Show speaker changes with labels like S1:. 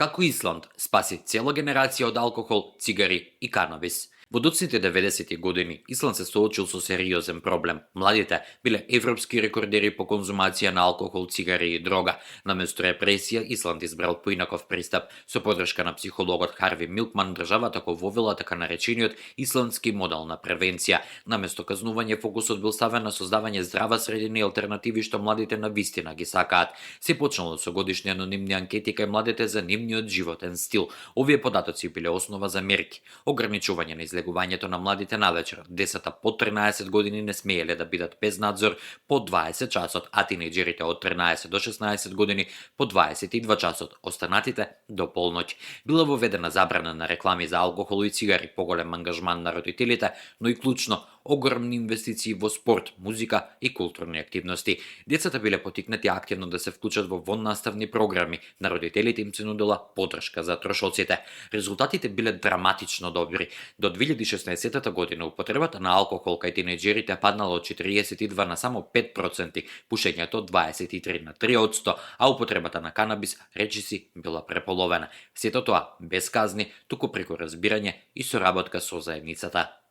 S1: Како Исланд спаси цела генерација од алкохол, цигари и канабис. Во доцните 90-ти години Исланд се соочил со сериозен проблем. Младите биле европски рекордери по конзумација на алкохол, цигари и дрога. Наместо репресија, Исланд избрал поинаков пристап. Со подршка на психологот Харви Милкман, државата го вовела така наречениот исландски модел на превенција. Наместо казнување, фокусот бил ставен на создавање здрава средина и алтернативи што младите навистина ги сакаат. Се почнало со годишни анонимни анкети кај младите за нивниот животен стил. Овие податоци биле основа за мерки. Ограничување на излегувањето на младите навечер. Децата под 13 години не смееле да бидат без надзор по 20 часот, а тинејџерите од 13 до 16 години по 22 часот, останатите до полноќ. Била воведена забрана на реклами за алкохол и цигари, поголем ангажман на родителите, но и клучно огромни инвестиции во спорт, музика и културни активности. Децата биле потикнати активно да се вклучат во воннаставни програми, на родителите им се нудела поддршка за трошоците. Резултатите биле драматично добри. До 2016 година употребата на алкохол кај тинејџерите паднала од 42 на само 5%, пушењето од 23 на 3%, а употребата на канабис речиси била преполовена. Сето тоа без казни, туку преку разбирање и соработка со заедницата.